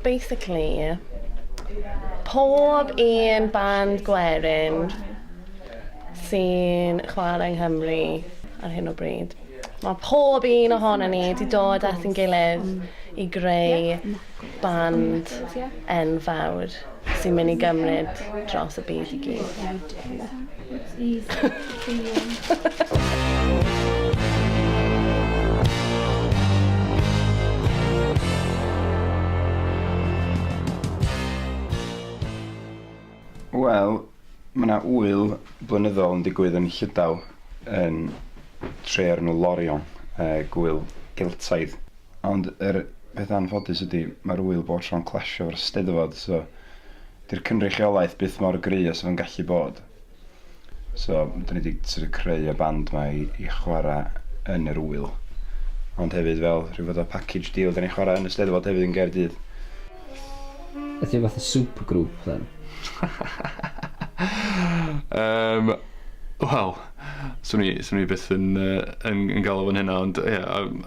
Basically, pob un band gwerin sy'n chwarae yng Nghymru ar hyn o bryd. Mae pob un ohonon ni 'di dod at ein gilydd i greu band enfawr sy'n mynd i gymryd dros y byd i gyd. Wel, mae 'na ŵyl blynyddol yn digwydd yn Llydaw yn tre o'r enw Lorient, gŵyl Geltaidd. Ond yr peth anffodus ydy, mae'r ŵyl bob tro'n clasio efo'r Steddfod, so 'di'r cynrychiolaeth byth mor gry a 'sa fo'n gallu bod. So, dan ni 'di sort of creu y band 'ma i i chwarae yn yr ŵyl. Ond hefyd fel rhyw fath o package deal, dan ni'n chwarae yn y Steddfod hefyd yn Gaerdydd. Ydy o fath o supergroup then? Yym, wel, 'swn i 'swn i byth yn yy yn yn galw fo'n hynna ond ie yym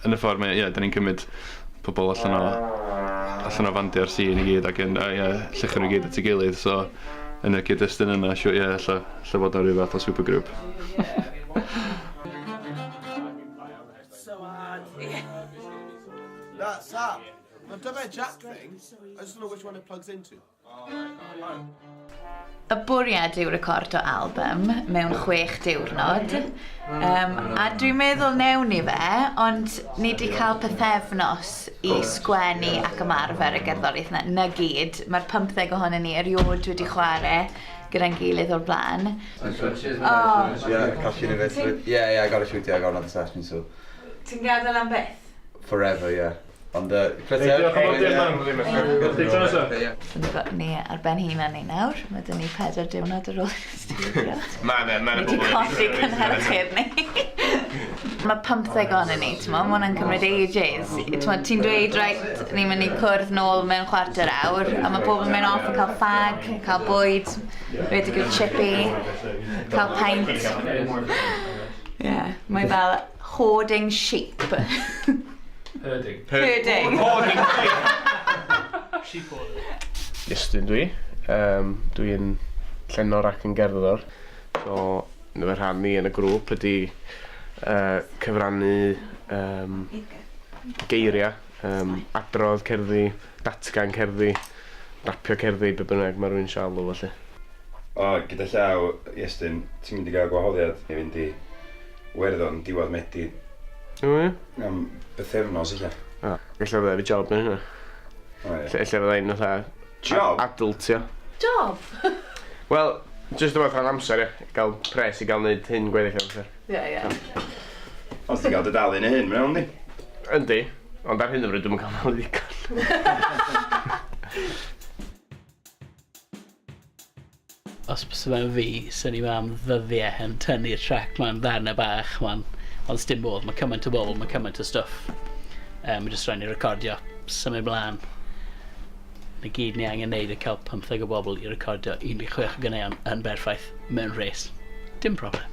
yn y ffordd mae ie 'dan ni'n cymryd pobl allan o allan o fandiau'r scene i gyd ac yn a ie lluchio nhw i gyd at ei gilydd so yn y cyd-destun yna siŵr ie ella ella fod o'n ryw fath o supergroup. I've done my jack thing. I just don't know which one it plugs into. Y bwriad yw recordo album mewn chwech diwrnod. Um, a dwi'n meddwl newn ni fe, ond ni wedi cael pythefnos i sgwennu ac ymarfer y gerddoriaeth yna. Na gyd. Mae'r 15 ohonyn ni erioed wedi chwarae gyda'n gilydd o'r blaen. Oh. Yeah, catch you in a bit. Yeah, yeah, I got to shoot, yeah, I got another session, so. Ti'n gadael am byth? Forever, yeah. Ond yy Hey, diolch am bob dim man. Gweld chi tro nesa. Ni ar ben hunan ni nawr. Mae dyn ni pedair diwrnod ar ôl i'r stiwdio. Ma' 'na ma' 'na Ni 'di colli cynhyrchydd ni. Mae pymtheg ohonon ni, t'mo', ma' hwnna'n cymryd ages. T'mo' ti'n dweud reit, ni'n mynd i cwrdd nôl mewn chwarter awr, a ma' pobl yn mynd off yn cael ffag, cael bwyd, rhedeg i'r chippy, cael peint. Ie, mae fel hoarding sheep. Herding. Herding. Hoarding sheep. Sheep hoarder. Iestyn dwi. Um, dwi'n llenor ac yn gerddor. So, yn fy rhan i yn y grŵp ydy uh, cyfrannu um, geiriau, um, adrodd cerddi, datgan cerddi, rapio cerddi, be bynnag mae rhywun eisiau alw felly. O, gyda llaw, Iestyn, ti'n mynd i gael gwahoddiad i fynd i Werddon diwedd Medi. O ie? Am bythefnos ella. O, ella fydda i efo job yn hynna. O ie. Ella ella fydda i'n fatha... Job? Adult, ia. Job? Wel, jyst rhywbeth rhan amser, ia. Gael pres i gael neud hyn gweddill amser. Ie, ie. Ond ti'n gael dy dalu neu hyn, mae'n iawn, di? Yndi, ond ar hyn o bryd dwi'm yn cael malu ddigon. Os bysa fe'n fi, swn i am ddyddiau yn tynnu'r trac ma'n ddarnau bach ma'n, ond sdim modd, mae cymaint o bobl, mae cymaint o stwff. Um, mae jyst rhaid ni recordio, symud mlaen. Na gyd ni angen neud yw cael 15 o bobl i recordio 16 o ganeuon yn berffaith mewn rhes. Dim problem.